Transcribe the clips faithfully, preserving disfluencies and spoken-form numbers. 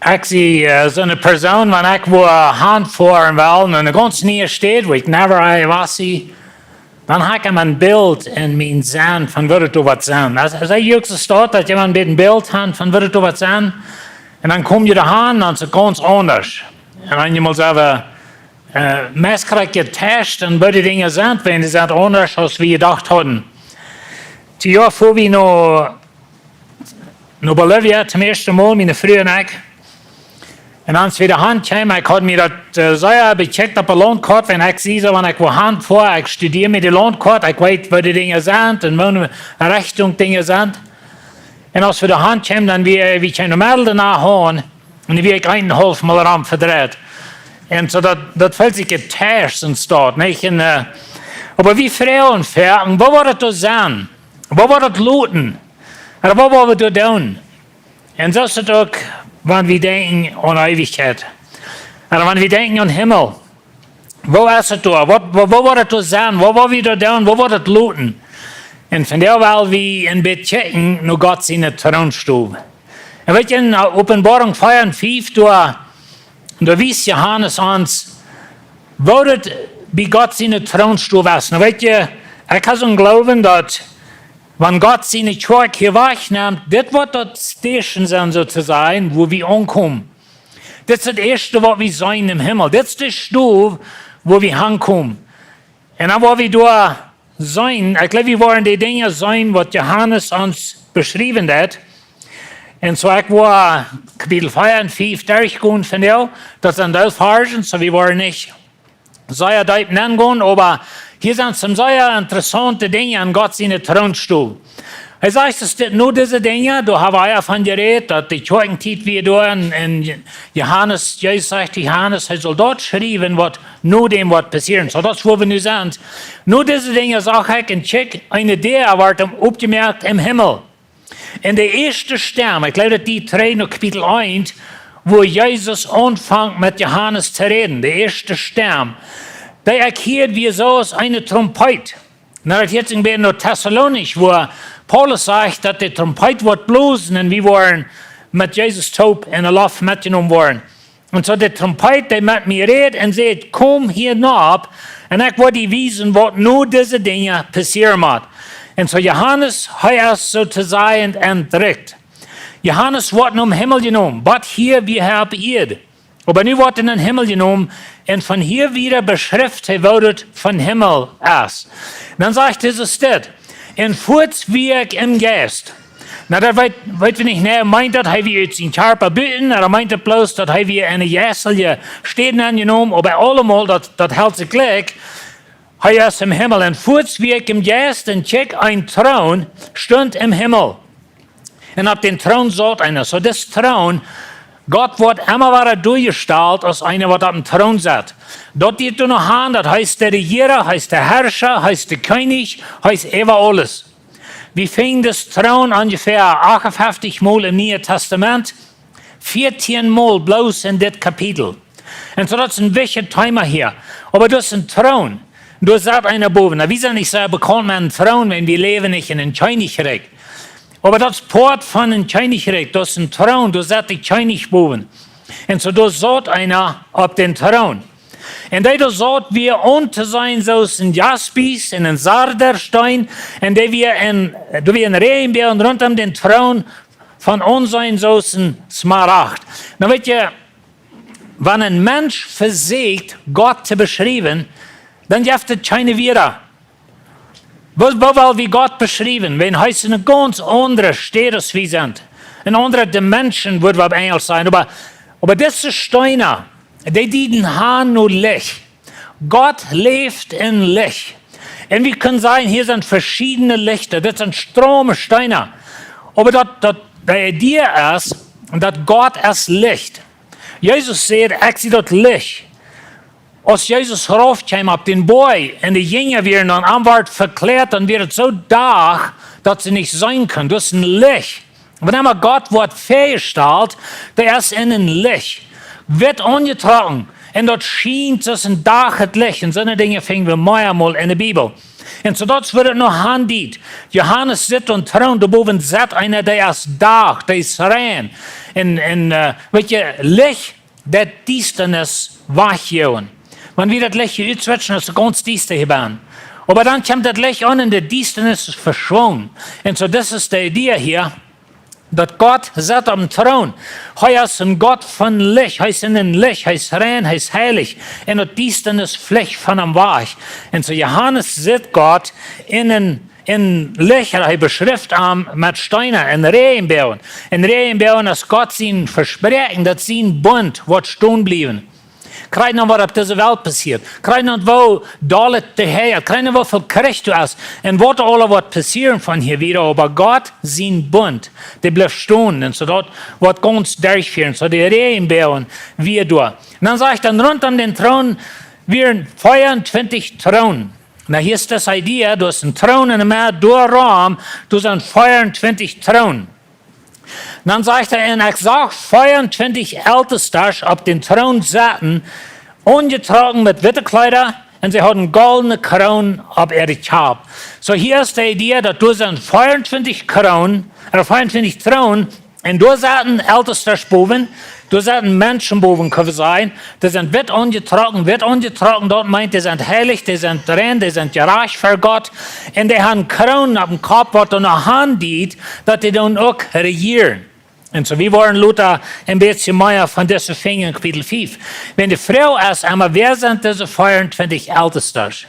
Ekj sie, äh, soone Persoon, wan ekj wua han foaren well, no eene gaunz niee Städ, wua ekj never ea wia, dan hab ekj een Bilt en mien Senn von woo daut doa woat sennen. Aus, aus ekj uk soo staut, daut jemaunt een Bilt haft von woo daut doa woat sennen, un dan kom ekj doa han, dan es et gaunz aundasch. Un dan jemaunt selfst, äh, meist krakjt jetäuscht, un woo de Dinja sent, wan dee sent aundasch, aus wie jedocht hauden. Dit Joa foaren wie no no Bolivia, toom ieeschten Mol, miene Fru un ekj. Un aus wie doa han kjeemen, ekj haud mie daut, äh, sea bekjikjt opp de Launtkoat, wan ekj sie soo, wan ekj wua han foa, ekj studia mie de Launtkoat, ekj weet, woo de Dinja sent un woo de Rechtunk Dinja sent. Un aus wie doa han kjeemen, dan wia, wie kjeemen no Meddel doano han, un wia ekj een haulf Mol rom vedreit. Un soo daut, daut feelt sikj jetäuscht en Staut, nich? Un, äh, oba wie froagen foaken, woo woat et doa sennen? Woo woat et loten? Un woo woa wie doa doonen? Un soo es et uk, wan wie denkjen aun Eewichkjeit. Un wan wie denkjen aun Himmel. Woo es et doa? Waut, woo, woo woat et doa sennen? Woo woa wie doa doonen? Woo woat et loten? Un vondoag well wie een bät kjikjen no Gott siene Troonstow. Un weet jie, en, äh, Openboarunk vea un fief, doa, doa wiest Johanes ons, woo daut bie Gott siene Troonstow es. Nu weet jie, ekj hab soon Gloowen, daut wan Gott siene Kjoakj hia wajchnemt, dit woat daut Station sennen, soo to sajen, wua wie aunkomen. Dit es daut ieeschte, waut wie seenen em Himmel. Dit es de Stow, wua wie hankomen. Un dan woa wie doa seenen, ekj jleew, wie woaren de Dinja seenen, waut Johanes ons beschriewen deed. Un soo, ekj woa Kapitel vea un fief derchgonen vondoag, daut sent Deelvarzen, soo wie woaren nich sea deep nengonen, oba hia sent some sea interessaunte Dinja aun Gott siene Troonstow. Hee sajcht, es dit no dise Dinja, doa hab wie ea von jerät, daut de Kjoakjentiet wia doa un, un Johanes, Jesus sajcht Johanes, hee saul daut schriewen, waut no däm woat passieren. Soo, daut es, wua wie nu sent. No dise Dinja sach ekj, un kjikj, eene Däa wort oppjemoakt em Himmel. Un de ieeschte Stemm, ekj jleew, daut dee trigj no Kapitel eent, wua Jesus aunfangt met Johanes to räden, de ieeschte Stemm, dee ekj hieed, wia soo aus eene Trompeet. Nu, daut jeit een bät no Thessalonich, wua Paulus sajcht, daut de Trompeet woat blosen un wie woaren met Jesus toop en de Loft metjenomen woaren. Un soo de Trompeet, dee met mie räd un säd: "Komm hia nopp, un ekj woa die wiesen, waut no dise Dinja passieren mott." Un soo Johanes, hee es soo to sajen entrikjt. Johanes woat nom Himmel jenomen, bat hia wia hee opp Ieed. Oba nu woat hee nom Himmel jenomen, un von hia wieda beschrift hee, woo daut von Himmel es. Dan sajcht Jesus dit: "Un fuaz wia ekj em Jeist." Nu, daut weet, weet wie nich, nä, meent daut hee wia ut sien Kjarpa buten, ooda meent daut bloos daut hee wia en eene jeistelje Städ aunjenomen, oba aulemol, daut, daut helt sikj jlikj, hee es em Himmel. "Un fuaz wia ekj em Jeist, un kjikj, een Troon stunt em Himmel. Un opp dän Troon saut eena." Soo, dis Troon, Gott woat emma wada doajestalt aus eena, waut opp dän Troon sett. Daut deit doa noch aun, daut hee es de Rejieera, hee es de Harscha, hee es de Kjennich, hee es äwa aules. Wie finjen dis Troon onjefäa achtunfeftich Mol em Nieen Tastament, vieetieen Mol bloos en dit Kapitel. Un soo, daut es een wichtjet Thema hia. Oba daut es een Troon. Doa sett eena bowen. Nu, wie sent nich soo bekaunt met eenen Troon, wan wie läwen nich en een Kjennichrikj. Oba daut es Poat von een Kjennichrikj. Daut es een Troon. Doa sett de Kjennich bowen. Un soo, doa saut eena opp dän Troon. Un dee doa saut, wia auntoseenen soo aus een Jaspis un een Sardersteen. Un dee wia een, doa wia een Räajenboagen runtom dän Troon von aunseenen soo aus een Smaragd. Nu weet jie, wan een Mensch vesieekjt, Gott to beschriewen, dan jeft et kjeene Wieed. Woo, woo well wie Gott beschriewen? Wan hee es en eene gaunz aundre Städ aus wie sent. Eene aundre dimension, wudd wie opp Enjelsch sajen. Oba, oba dise Steena, dee dieden aun no Licht. Gott läft en Licht. Un wie kjennen sajen, hia sent veschiedne Lichta. Dit sent Stroomsteena. Oba daut, daut, de Idee es, daut Gott es Licht. Jesus säd: "Ekj sie daut Licht." Aus Jesus rauf kjeem opp dän Boajch un de Jinja wieren aun am, wort vekjläat, dan wia et soo Dach, daut see nich seenen kunnen. Daut es een Licht. Wan emma Gott woat väajestalt, dee es en een Licht. Witt aunjetrocken. Un daut schient soo aus een Dach, daut Licht. Un soone Dinja finj wie meamol en de Bibel. Un soo daut woat noch aunjedeit. Johanes sitt aum Troon, doa bowen sitt eena, dee es Dach, dee es rein. Un, un, äh, weet jie, Licht deit Diestanis wajchjoagen. Wan wie daut Licht hia utswitchen, es et gaunz diesta hia bennen. Oba dan kjemt daut Licht aun un de Diestanis es veschwungen. Un soo, dit es de Idee hia, daut Gott sitt aum Troon. Hee es een Gott von Licht. Hee es en een Licht. Hee es rein. Hee es heilich. Un daut Diestanis flicht von am wajch. Un soo Johanes sitt Gott en een, en Licht. Hee beschrift am met Steena, en Räajenboagen. En Räajenboagen es Gott sien Vespräakjen, daut sien Bunt woat stonen bliewen. Krakjt nu waut opp dise Welt passieet. Krakjt nu woo doll et hia, krakjt nu woo väl Kjrich doa es. Un waut aules woat passieren von hia wieda, oba Gott sien Bunt, dee blift stonen. Un soo daut woat gaunz derchfieren. Soo de Räajenboagen wia doa. Un dan sajcht et, dan runt om dän Troon wieren veeauntwintich Troonen. Nu, hia es dise Idee, doa es een Troon en de Medd, doa rom, doa sent veeauntwintich Troonen. Dan sajcht et, un ekj sach veeauntwintich Eltestasch opp dän Troon sitten, aunjetrocken met witte Kjleeda, un see hauden goldne Kroonen opp äare Kjap. Soo, hia es de Idee, daut doa sent veeauntwintich Kroonen, äh, veeauntwintich Troonen, un doa sitten Eltestasch bowen, doa sitten Menschen bowen, kjenn wie sajen. Dee sent witt aunjetrocken, witt aunjetrocken, daut meent, dee sent heilich, dee sent rein, dee sent jerajcht ver Gott. Un dee haben Kroonen oppem Kopp, waut doa noch aundiet, daut dee dan uk rejieren. Un soo, wie woaren lota een bät mea von dise finjen en Kapitel fief. Wan de Froag es emma, wäa sent dise veeauntwintich Eltestasch?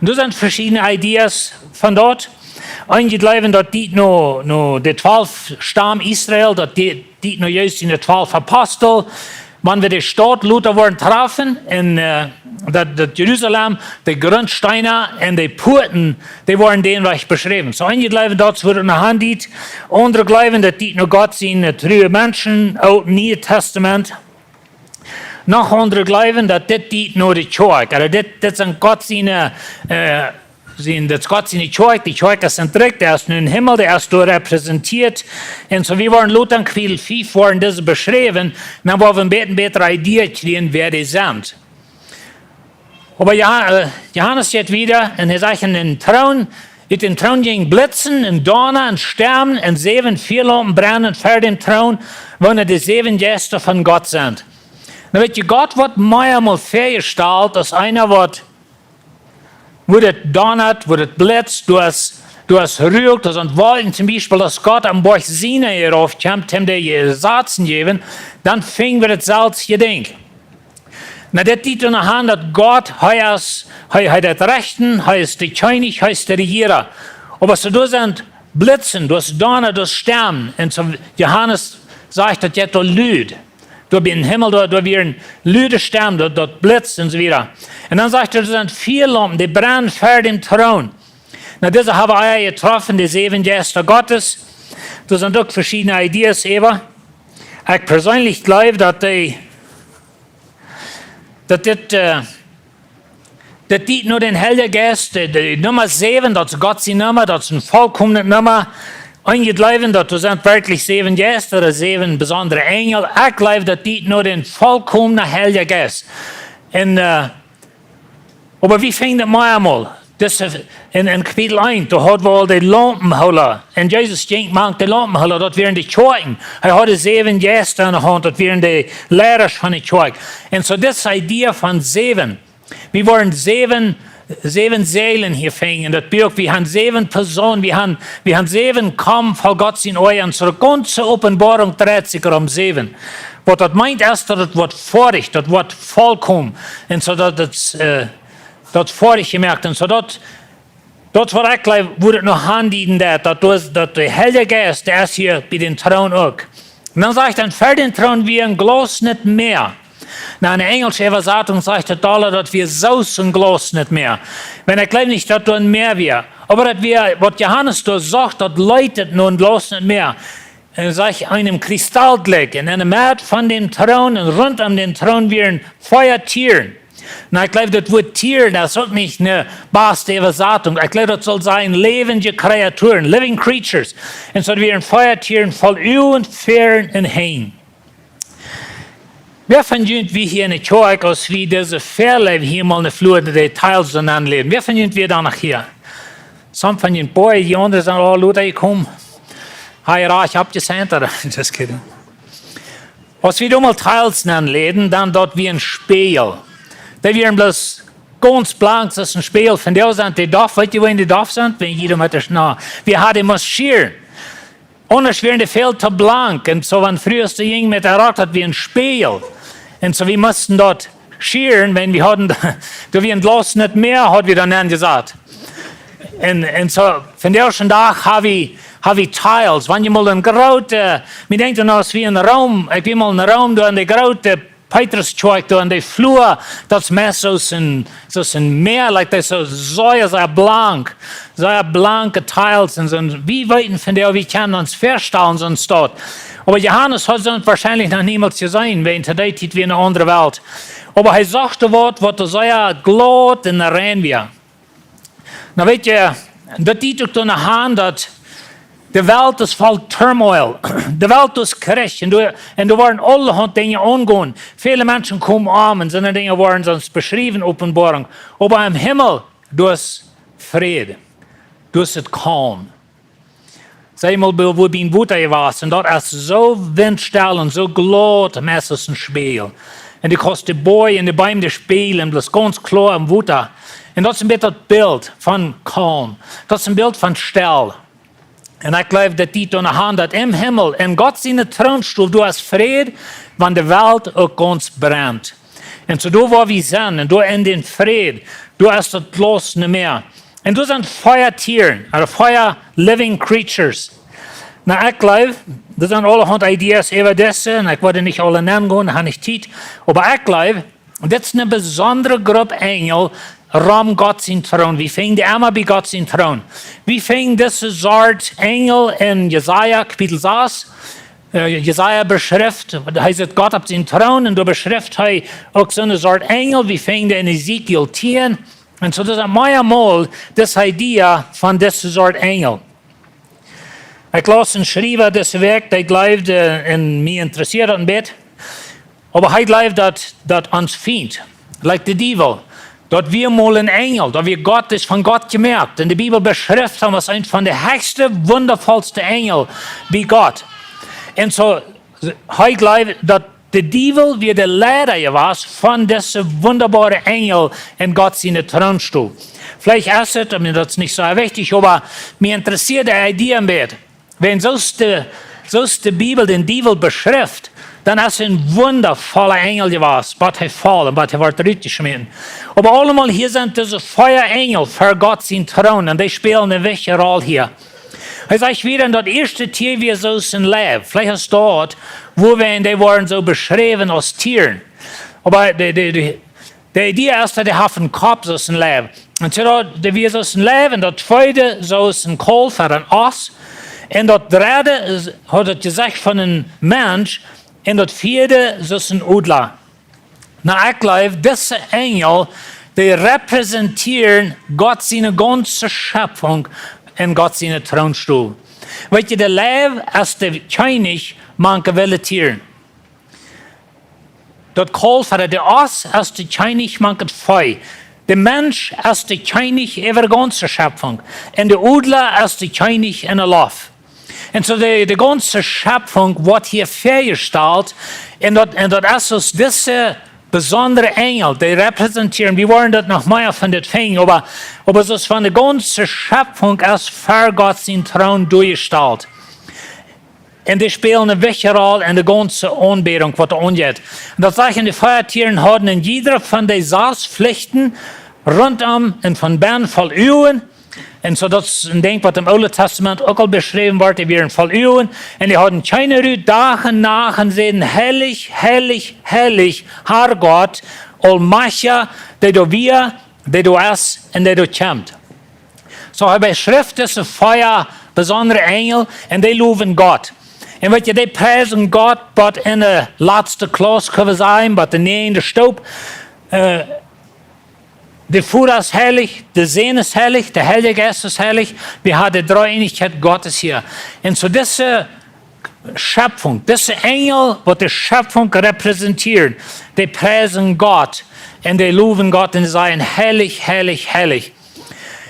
Un doa sent veschiedne Idees von daut. Eenje jleewen, daut diet no, no de twalf Stam Israel, daut diet, diet no Jesus siene twalf Apostel. Wan wie de Staut lota woaren träfen, un, äh, daut, daut Jerusalem, de Grundsteena un de Puaten, dee woaren dän Wajch beschräwen. Soo, eenje jleewen, daut woat noch aundiet. Aundre jleewen, daut diet no Gott siene, äh, true Menschen, Oolt un Nieet Tastament. Noch aundre jleewen, daut dit diet no de Kjoakj, ooda dit, dit sent Gott siene, äh, sien, dit es Gott siene Kjoakj, de Kjoakj es entrikjt, dee es nu em Himmel, dee es doa repräsentieet. Un soo, wie woaren lota en Kapitel fief woaren dise beschräwen, un dan woa wie een bät bätre Idee kjrieen, wäa dee sent. Oba Jo-, äh, Johanes sajcht wieda, un hee sajcht, en dän Troon, ut dän Troon jinjen Blitzen un Donna un Stemmen un säwen Fialaumpen brennen ver dän Troon, wua de säwen Jeista von Gott sent. Nu weet jie, Gott woat meamol väajestalt aus eena, waut, wua et donnat, wua et blitzt, doa es, doa es Ruak, doa sent Wolkjen, toom Biespel, aus Gott aum Boajch Sinai hia rauf kjemt, am de Jesazen jäwen, dan finj wie daut selwje Dinkj. Nu, dit diet doa noch aun, daut Gott, hee es, hee, hee deit rechten, hee es de Kjennich, hee es de Rejieera. Oba soo, doa sent Blitzen, doa es Donna, doa es Stemmen. Un soo, Johanes sajcht, daut jeit doa lud. Doa biem Himmel, doa, doa wieren lude Stemmen, daut, daut blitzt un soo wieda. Un dan sajcht et, doa sent Fialaumpen, dee brennen ver dän Troon. Nu, dise haben wie ea jetroffen, de säwen Jeista Gottes. Doa sent uk veschiedne Idees äwa. Ekj perseenlich jleew, daut dee, daut dit, äh, daut diet no dän Heiljen Jeist, de, de Numma säwen, daut es Gott sien Numma, daut es een volkomnet Numma. Eenje jleewen, daut doa sent werkjlich säwen Jeista ooda säwen besondre Enjel. Ekj jleew, daut diet no dän volkomnen Heiljen Jeist. Un, äh, oba wie finjen daut meamol. Daut es en, en Kapitel eent, doa haud wie aul de Laumpenhoola. Un Jesus jinkj mank de Laumpenhoola, daut wieren de Kjoakjen. Hee haud de säwen Jeista enne Haunt, daut wieren de Leidasch von de Kjoakj. Un soo dise Idee von säwen. Wie woaren säwen, säwen Säajlen hia finjen. Daut Buak, wie haben säwen Persoonen, wie haben, wie haben säwen Kommen von Gott sien Oaja. Un soo de gaunze Openboarunk dreit sikj om säwen. Waut daut meent es, daut et woat foadich, daut woat volkomen. Un soo daut et, äh, daut foadich jemoakt. Un soo daut, daut woat ekj jleew, woat et noch aundieden, daut, daut doa, daut de Heilje Jeist, dee es hia bie dän Troon uk. Un dan sajcht et, ver dän Troon wia een glosnet Mäa. Nu, en de enjelsche Äwasatunk sajcht et aul, daut wia soo een glosnet Mäa. Wan ekj jleew nich, daut doa een Mäa wia. Oba daut wia, waut Johanes doa sach, daut leet et no een glosnet Mäa. Un sajcht, eenem Kristall jlikj. Un en de Medd von dän Troon un runt om dän Troon wieren vea Tieren. Nu, ekj jleew, daut Wuat Tieren, daut es uk nich eene baste Äwasatunk. Ekj jleew, daut saul sennen läwendje Kreaturen, living creatures. Un soo wieren vea Tieren voll Uagen, Fäaren un Henj. Wäa von junt wia hia enne Kjoakj, aus wie dise Fäaleiw hia mol enne Flua de Details aunläden? Wäa von junt wia doa noch hia? Some von junt Boys, dee aundre sent aul lota jekomen. Hab rajcht aufjeseent, ooda? Just kidding. Aus wie doa mol Tiles nenläden, dan daut wia een Spieejel. Dee wieren bloos gaunz blank, soo aus een Spieejel. Vondoag sent dee doff, weet jie, woo dee doff sent? Wan jie doa met de Schna-, wie hauden dee must schieren. Aundasch wieren dee väl too blank. Un soo, wan Frues doa jinjen met äa Rock, daut wia een Spieejel. Un soo, wie musten daut schieren, wan wie hauden, doa wia een Glaus nich mea, haud wie dan aunjesat. Un, un soo, vondoag dän Dach hab wie, hab wie Tiles. Wan jie mol een groote, ekj denkj dan, aus wie en Rom, ekj wia mol en Rom, doa en de groote Petrus Church, doa en de Flua, daut es meist soo aus een, soo aus een Mäa, like, daut es soo, soo, soo blank, soo blanke Tiles un soo. Wie weeten vondoag, wie kjennen ons väastalen, soo een Staut. Oba Johanes haud soo wahrscheinlich noch niemols jeseenen, wiels to dee Tiet wia eene aundre Welt. Oba hee sach doa waut, waut doa sea glaut un rein wia. Nu weet jie, daut diet uk doano han, daut de Welt es voll Turmoil. De Welt es Kjrich. Un doa, un doa woaren aulahaunt Dinja aunjegonen. Väle Menschen komen om un soone Dinja woaren soo beschräwen, Openboarunk. Oba em Himmel, doa es Fräd. Doa es et calm. Saj mol, woo bie een Wota jewast, un daut es soo windstell un soo glaut, meist aus een Spieejel. Un du kaust de Boaj un de Beem, dee spieejlen, bloos gaunz kloa em Wota. Un daut es een bät daut Bilt von calm. Daut es een Bilt von stell. Un ekj jleew, daut diet doano han, daut em Himmel, en Gott sienen Troonstool, doa es Fräd, wan de Welt uk gaunz brent. Un soo doa, wua wie sent, un doa en dän Fräd, doa es daut Glaus nich mea. Un doa sent vea Tieren, ooda vea living creatures. Nu, ekj jleew, doa sent aulahaunt Ideas äwa dise, un ekj woa nich aule nenn gonen, hab nich Tiet. Oba ekj jleew, dit es eene besondre Grupp Enjel rom Gott sienen Troon. Wie finjen dee emma bie Gott sienen Troon. Wie finjen dise Sort Enjel en Jesaja, Kapitel sas. Äh, Jesaja beschrift, hee sitt Gott opp sienen Troon, un doa beschrift hee uk soone Sort Enjel, wie finjen en Ezekiel tieen. Un soo, daut es mea mol, daut es Idee von dise Sort Enjel. Ekj laus een Schriewa dise Wäakj, dee jleewd, äh, un mie interessieet daut een bät. Oba hee jleewd daut, daut ons Fient, like de Diewel, daut wia mol een Enjel, daut wia Gott, es von Gott jemoakt. Un de Bibel beschrift am aus een von de hechste, wundavollste Enjel bie Gott. Un soo, hee jleewd daut de Diewel wia de Leida jewast von dise wundaboare Enjel en Gott sienen Troonstool. Veleicht es et, ekj meen, daut es nich soo wichtich, oba mie interessieet de Idee een bät. Wan soo aus de, soo aus de Bibel dän Diewel beschrift, dan es hee een wundavolla Enjel jewast, bat hee foll un bat hee wort rutjeschmäten. Oba aulemol hia sent dise vea Enjel ver Gott sienen Troon un dee spälen eene wichtje Roll hia. Hee sajcht wieda, daut ieeschte Tia wia soo aus een Leew, veleicht es daut, wua wie en dee woaren soo beschräwen aus Tieren. Oba de, de, de, de Idee es, daut dee haft een Kopp soo aus een Leew. Un soo daut, dee wia soo aus een Leew, un daut tweede soo aus een Kaulf ooda een Oss. Un daut dredde es, haud daut Jesecht von een Mensch. Un daut vieede soo aus een Odla. Nu, ekj jleew, dise Enjel, dee repräsentieren Gott siene gaunze Schepfunk en Gott sienen Troonstool. Weet jie, de Leew es de Kjennich mank de wille Tieren. Daut Kaulf ooda de Oss es de Kjennich mank daut Vee. De Mensch es de Kjennich äwa de gaunze Schepfunk. Un de Odla es de Kjennich en de Loft. Un soo de, de gaunze Schepfunk woat hia väajestalt. Un daut, un daut es aus dise besondre Enjel, dee repräsentieren, wie woaren daut noch mea von dit finjen, oba, oba soo aus von de gaunze Schepfunk es ver Gott sienen Troon doajestalt. Un dee spälen eene wichtje Roll en de gaunze Aunbädunk, waut doa aunjeit. Un daut sajcht, de vea Tieren hauden en jieda von de sas Flichten runtom un von bennen voll Uagen. Un soo, daut es een Dinkj, waut em Oole Tastament uk aul beschräwen woat, dee wieren voll Uagen. Un dee hauden kjeene Ru, Dach un Nacht, un säden: Heilich, heilich, heilich, Herr Gott, Aulmajchtja, dee doa wia, dee doa es un dee doa kjemt. Soo, hee beschrift dise vea besondre Enjel un dee lowen Gott. Un weet jie, dee priesen Gott bat en de latste Klauss, kjenn wie sajen, bat de näajende Stoop. Äh, de Voda es heilich, de Sän es heilich, de Heilje Jeist es heilich. Wie haben de Dreeeenichkjeit Gottes hia. Un soo dise Schepfunk, dise Enjel, waut de Schepfunk repräsentieren, dee priesen Gott un dee lowen Gott un dee sajen: Heilich, heilich, heilich.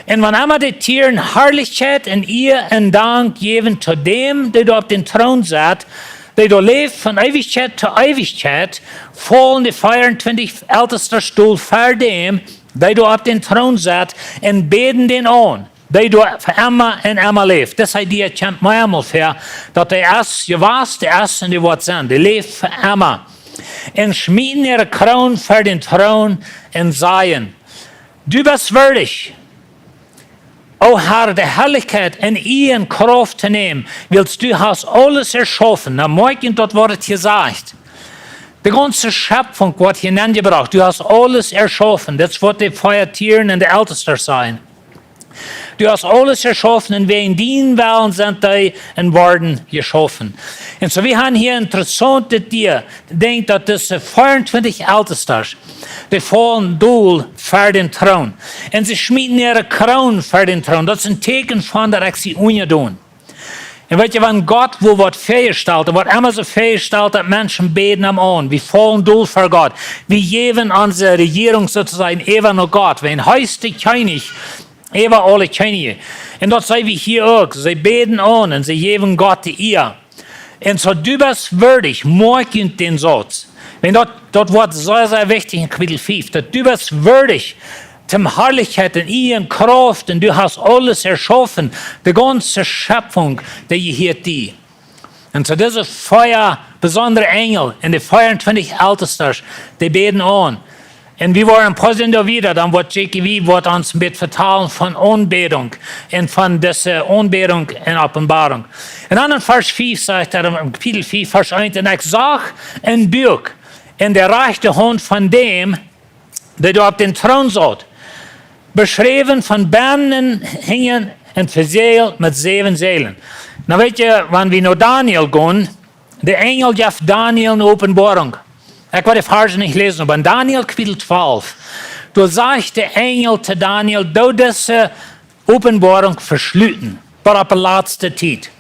Un wan emma de Tieren Harlichkjeit un Ea un Dank jäwen to däm, dee doa opp dän Troon sett, dee doa läft von Eewichkjeit to Eewichkjeit, faulen de veeauntwintich Eltestasch dol ver däm, dee doa opp dän Troon sett, un bäden dän aun, dee doa fa emma un emma läft. Dis Idee kjemt meamol väa, daut dee es jewast, dee es un dee woat sennen, dee läft fa emma. Un schmieten äare Kroon ver dän Troon un sajen: Du best würdig, o Herr, de Harlichkjeit un Ea un Krauft to nämen, wiels du hast aules erschaufen. Nu moakj junt daut, woat hia jesajcht. De gaunze Schepfunk woat hia nenjebrocht. Du hast aules erschaufen. Daut es waut de vea Tieren un de Eltestasch sajen. Du hast aules erschaufen un wäajen dienen Wellen sent dee un worden jeschaufen. Un soo, wie haben hia intressaunt dit Dinkj, daut dise veeauntwintich Eltestasch, dee faulen dol ver dän Troon. Un see schmieten äare Kroon ver dän Troon. Daut es een Tieekjen von daut ekj sie unjadon. Un weet jie, wan Gott woat waut väajestalt, un waut emma soo väajestalt, daut Menschen bäden am aun. Wie faulen dol ver Gott. Wie jäwen onse Rejierunk soo to sajen äwa no Gott. Wie heeten de Kjennich äwa aule Kjennichs. Un daut seenen wie hia uk. See bäden aun un see jäwen Gott de Ea. Un soo: Du best würdig, moakj junt dän Sauz. Wan daut, daut woat sea, sea wichtich en Kapitel fief, daut du best würdig, toom Harlichkjeit un Ea un Krauft, un du hast aules erschaufen, de gaunze Schepfunk, dee jehieet die. Un soo dise vea besondre Enjel un de veeauntwintich Eltestasch, dee bäden aun. Un wie woaren een poa Sindach wieda, dan woat J K W woat ons een bät vetalen von Aunbädunk un von dise Aunbädunk en Openboarunk. Un dan en Varsch fief sajcht hee, en Kapitel fief, Varsch eent: Un ekj sach een Buak en de rajchte Haunt von däm, dee doa opp dän Troon saut, beschräwen von bennen un hinjen un vesäajelt met säwen Säajlen. Nu weet jie, wan wie no Daniel gonen, de Enjel jeft Daniel eene Openboarunk. Ekj woa de Varsch nich läsen, oba en Daniel Kapitel twalf, doa sajcht de Enjel to Daniel: Doo dise Openboarunk veschluten, bat opp de latste Tiet.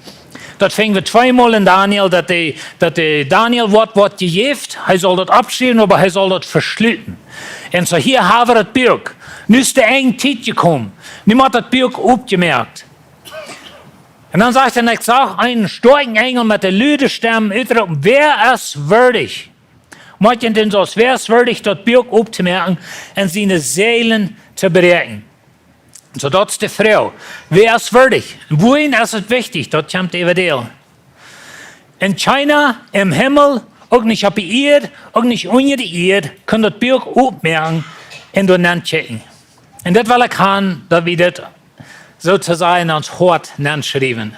Daut finjen wie tweemol en Daniel, daut de, daut de Daniel woat, woat jejäft, hee saul daut oppschriewen, oba hee saul daut veschluten. Un soo hia haben wie daut Buak. Nu es de Enjtiet jekomen. Nu mott daut Buak opjemoakt. Un dan sajcht hee: Un ekj sach eenen stoakjen Enjel met eene lude Stemm utroopen: Wäa es würdig? Moakj junt dän Sauz: Wäa es würdig, daut Buak optomoaken un siene Säajlen to bräakjen? Soo, daut es de Froag: Wäa es würdig? Un wuarom es et wichtich? Daut kjemt äwa däl. Un kjeena em Himmel, uk nich opp de Ieed, uk nich unja de Ieed, kaun daut Buak opmoaken un doa nenkjikjen. Un daut well ekj han, daut wie daut soo to sajen en ons Hoat nenschriewen.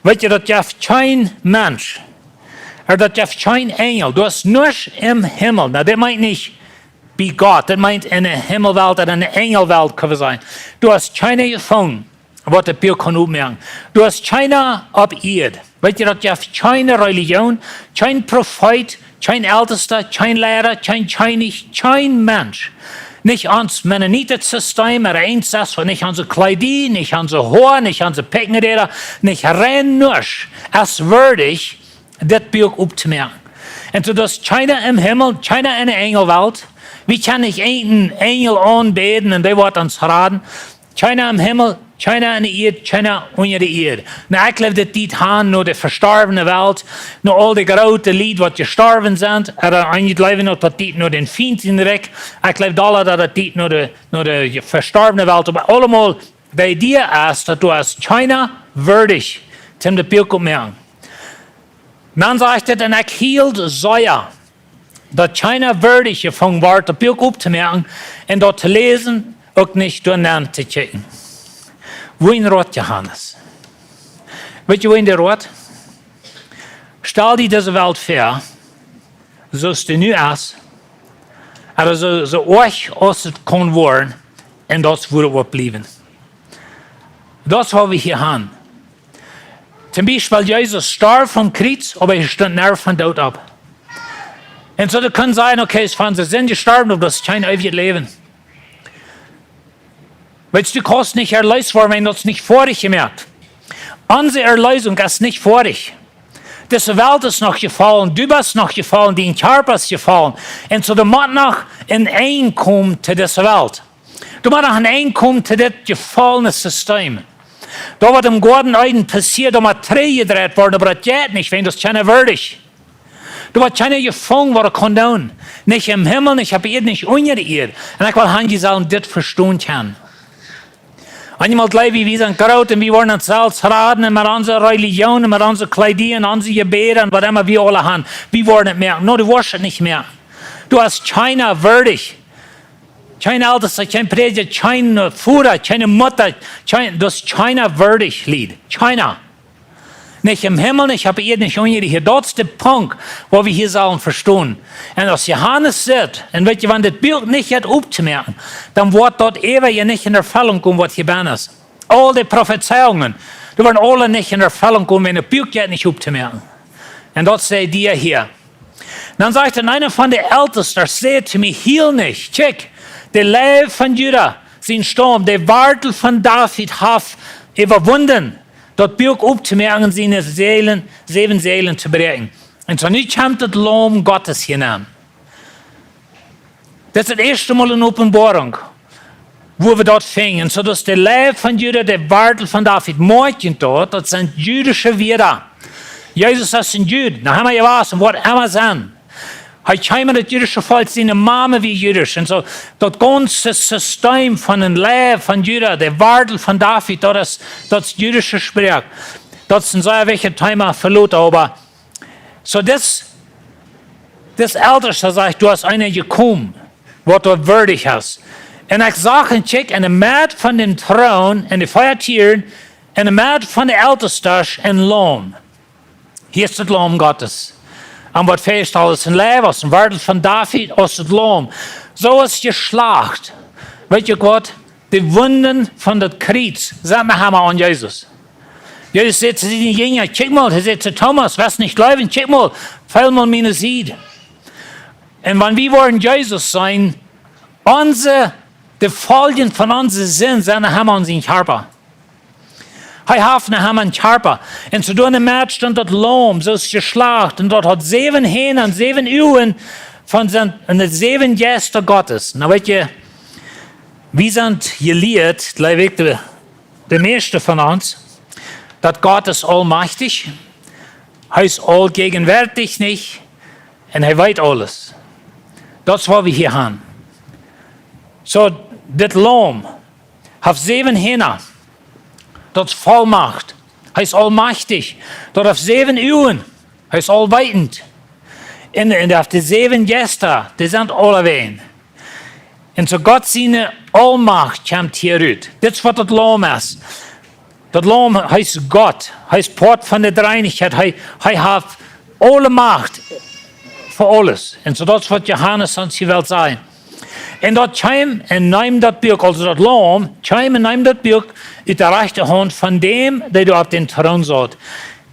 Weet jie, daut jeft kjeen Mensch, ooda daut jeft kjeen Enjel, doa es nuscht em Himmel. Nu, dit meent nich bie Gott, dit meent en de Himmelwelt ooda en de Enjelwelt, kjenn wie sajen. Doa es kjeena jefungen, waut daut Buak kaun opmoaken. Doa es kjeena opp Ieed. Weet jie, daut jeft kjeene Relijoon, kjeen Profeet, kjeen Eltesta, kjeen Liera, kjeen Kjennich, kjeen Mensch. Nich ons Mennoniten Sistem, ooda eent es waut, nich onse Kjleeda, nich onse Hoa, nich onse Pikjenräda, nich rein nuscht es würdig, dit Buak optomoaken. Un soo daut kjeena em Himmel, kjeena en de Enjelwelt, wie kjennen nich eenen Enjel aunbäden un dee woat ons raden. Kjeena em Himmel, kjeena en de Ieed, kjeena unja de Ieed. Nu, ekj jleew, daut deit han no de vestorwne Welt, no aul de groote Lied, waut jestorwen sent, ooda eenje jleewen uk, daut deit no dän Fient sien Rikj. Ekj jleew dolla, daut deit no de, no de vestorwne Welt. Oba aulemol, de Idee es, daut doa es kjeena würdig, om daut Buak optomoaken. Dan sajcht et: Un ekj hield sea, daut kjeena würdig jefungen wort, daut Buak optomoaken un daut to läsen, uk nich doa nen to kjikjen. Wuarom rot Johanes? Weet jie, wuarom dee rot? Stal die dise Welt väa, soo aus dee nu es, ooda soo, soo oajch aus et kaun woaren, un daut woat uk bliewen. Daut es waut wie hia han. Toom Biespel, Jesus storf aum Kjriez, oba hee stunt wada vom Doot opp. Un soo, dee kjennen sajen: Okay, es von de Sind jestorwen, oba daut es kjeen eewjet Läwen. Weetst, du kaust nich erleest woaren, wan daut nich foadich jemoakt. Onse Erleesunk es nich foadich. Dise Welt es noch jefollen, du best noch jefollen, dien Kjarpa es jefollen. Un soo, doa mott noch een Enj komen to dise Welt. Doa mott noch een Enj komen to dit jefollne System. Daut waut em Goaden Eden passieed, daut mott trigjjedreit woaren, oba daut jeit nich, wiels daut es nich wieedich. Doa woat kjeena jefungen, waut kaun doonen. Nich em Himmel, nich opp Ieed, nich unja de Ieed. Un ekj well han, jie sellen dit vestonen kjennen. Eenjemol jleew wie, wie sent groot un wie woaren ons selfst raden un met onse Relijoon un met onse Kjleeda un onse Jebäda un waut emma wie aula han. Wie woaren et moaken. Nä, du woascht et nich moaken. Du best kjeena wieedich. Kjeen Eltesta, kjeen Prädja, kjeen Voda, kjeene Mutta, kjeen, daut es kjeena wieedich, Lied. Kjeena. Nich em Himmel, nich opp Ieed, nich unja de Ieed. Daut es de Punkt, waut wie hia sellen vestonen. Un aus Johanes sajcht, un weet jie, wan dit Buak nich jeit optomoaken, dan woat daut eewich nich en Erfellunk komen, waut hia bennen es. Aul de Profezeiungen, dee woaren aule nich en Erfellunk komen, wan daut Buak jeit nich optomoaken. Un daut säd hee hia. Dan sajcht eena von de Eltesta, säd to mie: Hiel nich, kjikj, de Leiw von Juda, sien Staum, de Wartel von David, haft äwawunden, daut Buak optomoaken, siene Sälen, säwen Sälen to bräakjen. Un soo nu kjemt daut Laum Gottes hia aun. Daut es daut ieeschte Mol en Openboarunk, wua wie daut finjen. Soo daut de Leiw von Juda, de Wartel von David, moakjt daut, daut sent jüdische Wieed. Jesus es een Jud, noch emma jewast un woat emma sennen. Hee kjeem ut daut jüdische Volkj, siene Mame wia jüdisch. Un soo, daut gaunze System von de Leiw von Juda, de Wartel von David, daut es, daut es jüdische Sproak. Daut es een sea wichtjet Thema fa lota, oba soo, dis, dis Eltesta sajcht: Du best eena jekomen, waut doa wieedich es. Un ekj sach, un kjikj, enne Medd von dän Troon un de vea Tieren, enne Medd von de Eltesta, een Laum. Hia es daut Laum Gottes. Un waut fäajestalt es, een Leiw, aus een Wartel von David, aus daut Laum. Soo es jeschlacht. Weet jie waut? De Wunden von daut Kjriez sent noch emma aun Jesus. Jesus säd to siene Jinja: Kjikj mol, hee säd to Thomas: West nich jleewen, kjikj mol, feel mol miene Sied. Un wan wie woaren Jesus seenen, onse, de Foljen von onse Sind sent noch emma aun sienen Kjarpa. Hee haft noch emma een Kjarpa. Un soo doa enne Medd stunt daut Laum, soo es jeschlacht, un daut haud säwen Hieena un säwen Uagen, von sent, un de säwen Jeista Gottes. Nu weet jie, wie sent jelieet, jleew ekj, de, de mieeschte von ons, daut Gott es aulmajchtich, hee es aulljäajenwoatich, nich, un hee weet aules. Daut es waut wie hia han. Soo, dit Laum haft säwen Hieena. Daut es Vollmacht. Hee es aulmajchtich. Daut haft säwen Uagen. Hee es aulweetend. Un, un daut haft de säwen Jeista, dee sent aulawäajen. Un soo Gott siene Aulmacht kjemt hia rut. Dit es waut daut Laum es. Daut Laum, hee es Gott. Hee es Poat von de Dreeeenichkjeit. Hee, hee haft aule Macht fa aules. Un soo daut es waut Johanes ons hia well sajen. Un daut kjeem un neem daut Buak, aulsoo daut Laum, kjeem un neem daut Buak ut de rajchte Haunt von däm, dee doa opp dän Troon saut.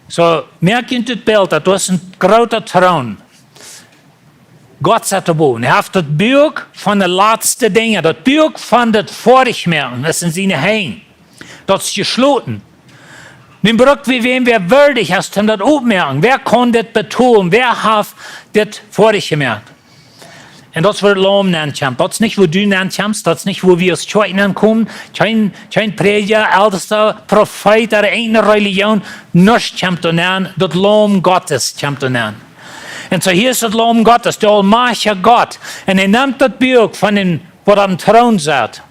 Soo, moakt junt daut Bilt, daut wia een groota Troon. Gott saut doa bowen. Hee haft daut Buak von de latste Dinja, daut Buak von daut Foadichmoaken, es en siene Henj. Daut es jeschloten. Nu bruck wie wäm, wäa wieedich es, om daut optomoaken. Wäa kaun dit betolen? Wäa haft dit foadich jemoakt? Un daut es wua daut Laum nenn kjemt. Daut es nich wua du nenn kjemst, daut es nich wua wie aus Kjoakj nenn komen. Kjeen, kjeen Prädja, Eltesta, Profeet, ooda eene Relijoon, nuscht kjemt doa nenn. Daut Laum Gottes kjemt doa nenn. Un soo hia es daut Laum Gottes, de aulmajchtja Gott. Un hee nemt daut Buak von dän, waut aum Troon saut.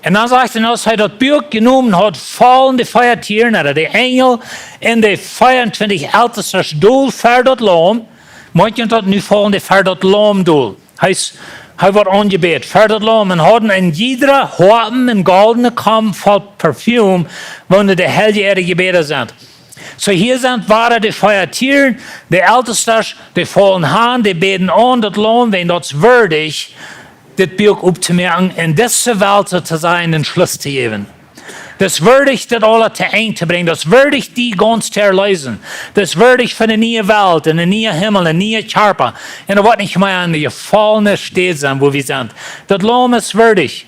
Un dan sajcht hee, aus hee daut Buak jenomen haud, follen de vea Tieren, ooda de Enjel, un de veeauntwintich Eltesta dol ver daut Laum, moakjen daut nu, follen dee ver daut Laum dol. Hee es, hee woat aunjebät, ver daut Laum, un hauden een jieda Hoapen un goldne Kom voll Parfüm, wua de Heilje äare Jebäda sent. Soo hia sent wada de vea Tieren, de Eltesta, dee follen han, dee bäden aun daut Laum, wiels daut es wieedich, dit Buak optomoaken un dise Welt, soo to sajen, dän Schluss to jäwen. Daut es wieedich, daut aules to Enj to brinjen. Daut es wieedich, die gaunz to erleesen. Daut es wieedich fa de niee Welt un de niee Himmel un niee Kjarpa. Un et woat nich mea aun de jefollne Städ sennen, wua wie sent. Daut Laum es wieedich.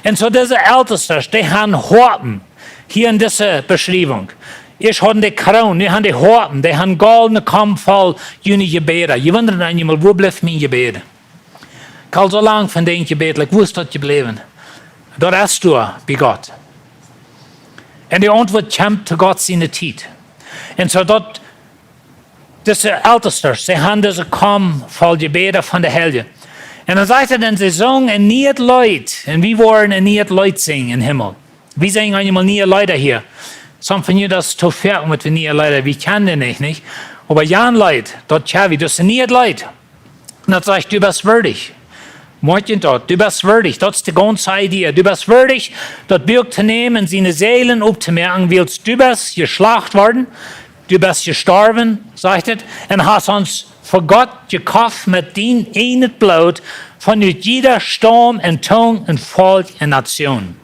Un soo dise Eltesta, dee han Hoapen. Hia en dise Beschriewunk. Ieescht hauden dee Kroon, nu han dee Hoapen, dee han goldne Kom voll june Jebäda. Jie wundren eenjemol, wua blift mien Jebäd? Ekj hab soo lang von dän jebät, like, wua es daut jebläwen? Daut es doa bie Gott. Un de Auntwuat kjemt to Gott siene Tiet. Un soo daut dise Eltestasch, see han dise Kom voll Jebäda von de Heilje. Un dan sajcht et, un see sungen een nieet Leet. Un wie woaren een nieet Leet sinjen em Himmel. Wie sinjen eenjemol niee Leeda hia. Some von junt daut es too foaken met niee Leeda, wie kjennen dee nich, nich? Oba jan Leet, daut kjenn wie, daut es een nieet Leet. Un daut sajcht, du best wieedich. Moakt junt daut, du best wieedich. Daut es de gaunze Idee. Du best wieedich, daut Buak to nämen un siene Säajel optomoaken, wiels du best jeschlacht worden, du best jestorwen, sajcht et, un hast ons fa Gott jekoft met dien eejnet Bloot, von ut jieda Staum un Tung un Volkj un Nazion.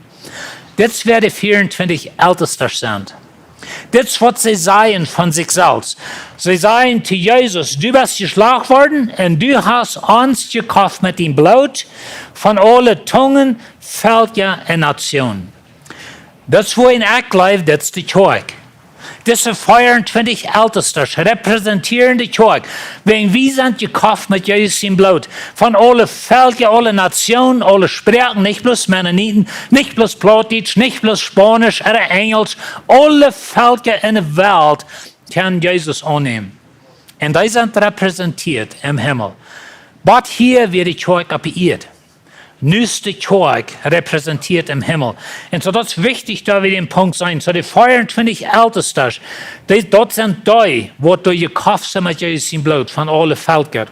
Dit es wäa de vieauntwintich Eltestasch sent. Dit es waut see sajen von sikj selfst. See sajen to Jesus, du best jeschlacht worden un du hast ons jekoft met dien Bloot von aule Tungen, Velkja un Nazion. Daut es wua ekj jleew, daut es de Kjoakj. Dise vieauntwintich Eltestasch repräsentieren de Kjoakj. Wäajen wie sent jekoft met Jesus sien Bloot. Von aule Velkja, aule Nazion, aule Sproaken, nich bloos Mennoniten, nich bloos Plautdietsch, nich bloos Spaunisch ooda Enjelsch, aule Velkja enne Welt kjennen Jesus aunnämen. Un dee sent repräsentieet em Himmel. Waut hia wia de Kjoakj opp de Ieed. Nu es de Kjoakj repräsentieet em Himmel. Un soo daut es wichtich, daut wie dän Punkt seenen. Soo de vieauntwintich Eltestasch, dee, daut sent dee, waut doa jekoft sent met Jesus sien Bloot von aule Velkja.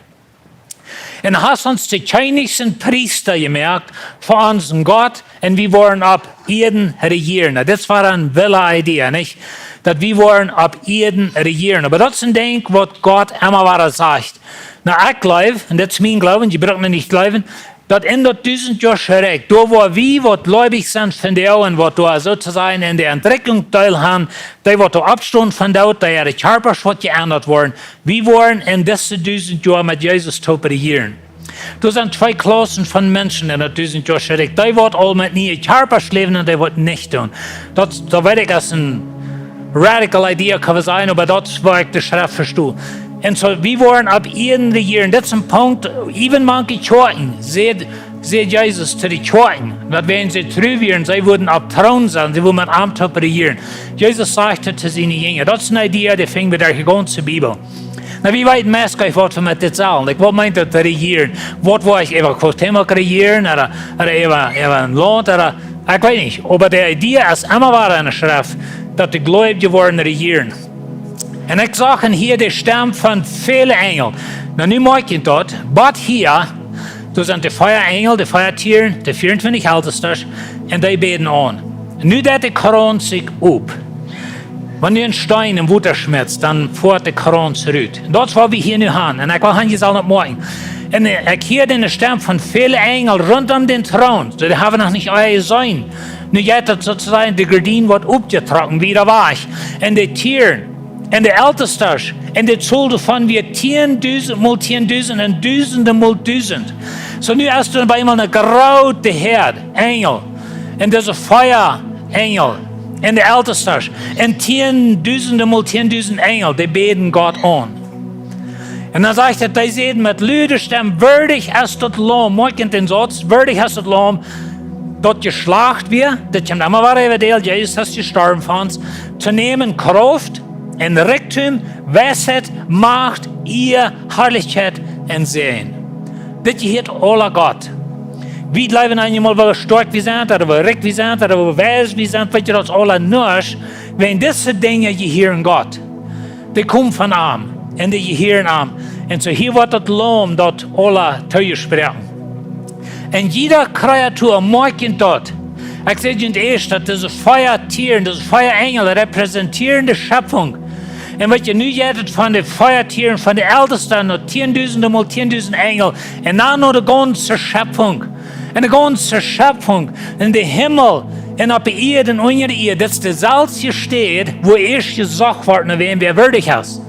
Un hast ons to Kjennichs un Priesta jemoakt fa onsen Gott, un wie woaren opp Ieed rejieren. Nu, dit wia eene wille Idee, nich? Daut wie woaren opp Ieed rejieren. Oba daut es een Dinkj waut Gott emma wada sajcht. Nu, ekj jleew, un daut es mien Gloowen, jie brucken nich jleewen, daut en daut dusentjoasche Rikj, doa wua wie waut gleubich sent von de Ooen, waut doa soo to sajen en de Entrikjunk Deel han, dee waut doa oppstonen von doot, dee äare Kjarpasch waut jeendat woaren, wie woaren en dise dusent Joa met Jesus toop rejieren. Doa sent twee Klaussen von Menschen en daut dusentjoasche Rikj. Dee waut aul met niee Kjarpasch läwen un dee waut nich doonen. Daut, daut weet ekj aus eene radical Idee, kaun wie sajen, oba daut es woo ekj de Schreft vesto. Un soo, wie woaren opp Ieed rejieren. Dit es een Punkt, even mank de Kjoakjen, sajcht, sajcht Jesus to de Kjoakjen, daut wan see tru wieren, see wudden opp Troon sennen, see wudden met am toop rejieren. Jesus sajcht et to siene Jinja. Daut es eene Idee, dee finj wie derch de gaunze Bibel. Nu, wie weeten meist nich waut wie met dit sellen. Like, waut meent daut rejieren? Waut woa ekj äwa Cuauhtémoc rejieren? Ooda, ooda äwa, äwa een Launt? Ooda, ekj weet nich. Oba de Idee es emma wada en de Schreft, daut de Gleubje woaren rejieren. Un ekj sach en hia de Stemm von väle Enjel. Nu, nu moakj jie daut, waut hia, doa sent de vea Enjel, de vea Tieren, de vieauntwintich Eltestasch, un dee bäden aun. Nu deit de Krauns sikj op. Wan du een Steen em Wota schmittst, dan foat de Krauns rut. Un daut es waut wie hia nu han. Un ekj well han, jie sellen daut moakjen. Un, äh, ekj hia de Stemm von väle Enjel runtom dän Troon. Soo, dee haben wie noch nich aul jeseenen. Nu jeit daut soo to sajen, de Gardien woat opjetrocken, wieda wajch. Un de Tieren, un de Eltestasch, un de Tol doavon wia tieendusent mol tieendusent un dusende mol dusent. Soo, nu es doa bie eemol eene groote Häad Enjel, un dise vea Enjel, un de Eltestasch, un tieendusende mol tieendusent Enjel, dee bäden Gott aun. Un dan sajcht et, dee säden met lude Stemm: Wieedich es daut Laum, moakj jie dän Sauz, wieedich es daut Laum, daut jeschlacht wia, daut kjemt emma wada äwa dee, Jesus es jestorwen fa ons, to nämen Krauft un Rikjdom, Weisheit, Macht, Ea, Harlichkjeit un Säajen. Dit jehieet aula Gott. Wie jleewen eenjemol, woo stoakj wie sent, ooda woo rikj wie sent, ooda woo weis wie sent, weet jie, daut es aula nuscht, wan dise Dinja jehieren Gott. Dee komen von am un dee jehieren am. Un soo hia woat daut Laum daut aula toojesproaken. Un jiede Kreatua, moakj jie daut. Ekj säd junt ieescht, daut dise vea Tieren, dise vea Enjel repräsentieren de Schöpfung. Un weet jie, nu jeit et von de vea Tieren, von de Eltestasch no tieendusende mol tieendusent Enjel. Un dan no de gaunze Schöpfung. Un de gaunze Schöpfung, un de Himmel, un opp de Ieed un unja de Ieed, daut es deselwje Städ, wua ieescht jesocht wort, no wäm wäa wieedich es.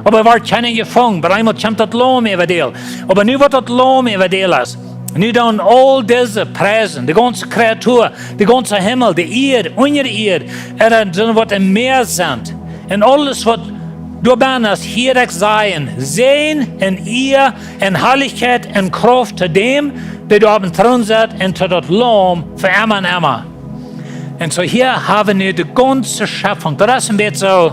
Oba wort kjeena jefungen, oba eemol kjemt daut Laum äwa dee. Oba nu waut daut Laum äwa dee es, nu dan aul dise Priesen, de gaunze Kreatua, de gaunze Himmel, de Ieed, unja de Ieed, un dan sent waut em Mäa sent. Un aules waut Doabennen es hia ekj sajen, Säajen un Ea un Harlichkjeit un Krauft to däm, dee doa oppem Troon sett, un to daut Laum fa emma un emma. Un soo hia hab wie nu de gaunze Schepfunk. Daut es een bät soo,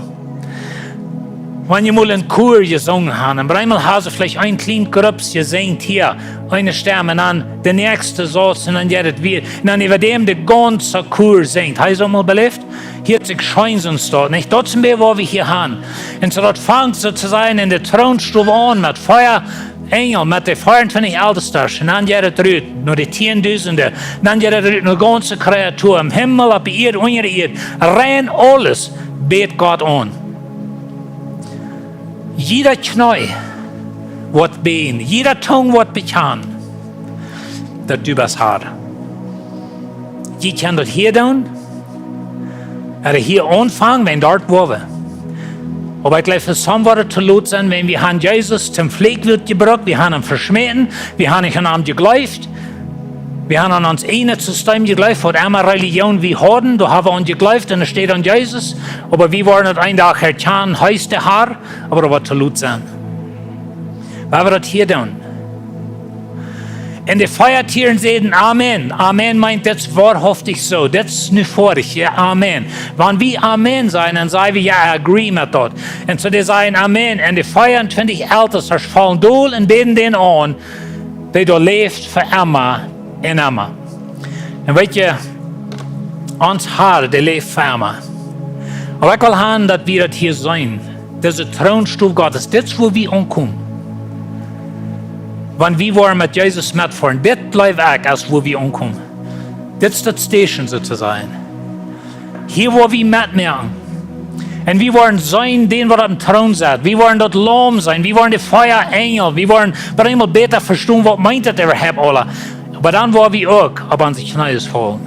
wan jie mol een Koa jesungen haben, un bie mol haben see veleicht een kjlien Grupp jesinjt hia, eene Stemm, un dan de näakjste Sauz, un dan jeit et wada. Un dan äwa däm de gaunze Koa sinjt. Hab jie daut mol beläft? Hia haft sikj scheen soo staut, nich? Daut es een bät waut wie hia haben. Un soo daut fangt soo to sajen enne Troonstow aun met vea Enjel, met de veeauntwintich Eltestasch. Un dan jeit et rut no de Tiendusende. Dan jeit et rut no de gaunze Kreatua, em Himmel, oppe Ieed, unja de Ieed. Rein aules bät Gott aun. Jieda Kjnee woat bäjen, jieda Tung woat bekjanen, daut du best Har. Jie kjennen daut hia doonen, ooda hia aunfangen, wan daut woa wie. Oba ekj jleew, fa somebody to lot sennen, wan wie haben Jesus toom Fläakjwut jebrukt, wie haben am veschmäten, wie haben nich aun am jejleeft, wie haben aun ons eejnet System jejleeft, waut emma Relijoon wie hauden, doa haben wie aun jejleeft un et steit aun Jesus, oba wie woaren et een Dach erkjanen, hee es de Har, oba daut woat to lot sennen. Wan wie daut hia doonen, un de vea Tieren säden: Amen. Amen meent, dit es woarhauftich soo. Dit es nu foadich, jo, Amen. Wan wie Amen sajen, dan saj wie, jo, I agree met daut. Un soo dee sajen: Amen. Un de veeauntwintich Eltestasch faulen dol un bäden dän aun, dee doa läft fa emma un emma. Un weet jie, ons Har, dee läft fa emma. Oba ekj well haben, daut wie daut hia seenen. Dise Troonstow Gottes, dit es, wua wie aunkomen. Wan wie woaren met Jesus metfoaren, dit jleew ekj, es, wua wie aunkomen. Dit es daut Station, soo to sajen. Hia woa wie metmoaken. Un wie woaren seenen dän, waut oppem Troon sett. Wie woaren daut Laum seenen. Wie woaren de vea Enjel. Wie woaren bie mol bäta vestonen, waut meent daut äwahaupt aules. Oba dan woa wie uk opp onse Kjnees faulen.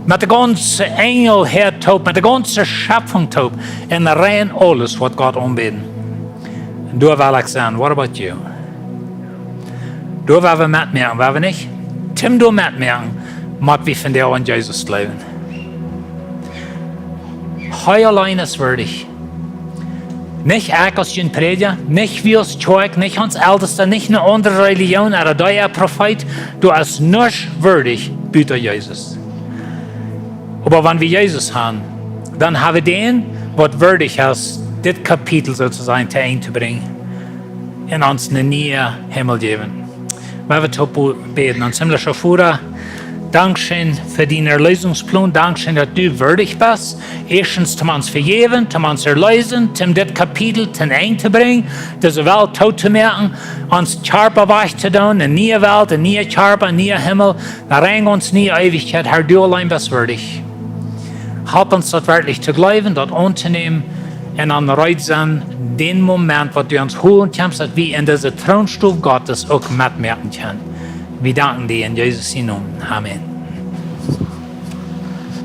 Met de gaunze Enjel hia toop, met de gaunze Schepfunk toop. Un rein aules woat Gott aunbäden. Un doa well ekj sennen. What about you? Doa woa wie metmoaken, woa wie nich? Toom doa metmoaken, mott wie vondoag aun Jesus jleewen. Hee auleen es wieedich. Nich ekj aus een Prädja, nich wie aus Kjoakj, nich ons Eltesta, nich eene aundre Relijoon ooda een Profeet. Doa es nuscht wieedich buta Jesus. Oba wan wie Jesus haben, dan haben wie dän, waut wieedich es, dit Kapitel soo to sajen, to Enj to brinjen. Un ons eenen nieen Himmel jäwen. Woa wie toop bäden. Ons himmlischa Voda, dankscheen fa dän Erlösungsplan. Dankscheen, daut du wieedich best. Ieeschtens, toom ons vejäwen, toom ons erleesen, toom dit Kapitel to Enj to brinjen, dise Welt doot to moaken, ons Kjarpa wajch to doonen, eene niee Welt, een niea Kjarpa, een niea Himmel, dan brinj ons niee Eewichkjeit, Har, du auleen best wieedich. Halp ons daut werkjlich to jleewen, daut auntonämen un dan reed sennen, dän Moment, waut du ons holen kjemst, daut wie en dise Troonstow Gottes uk metmoaken kjennen. Wie danken die en Jesus sienen Nomen. Amen.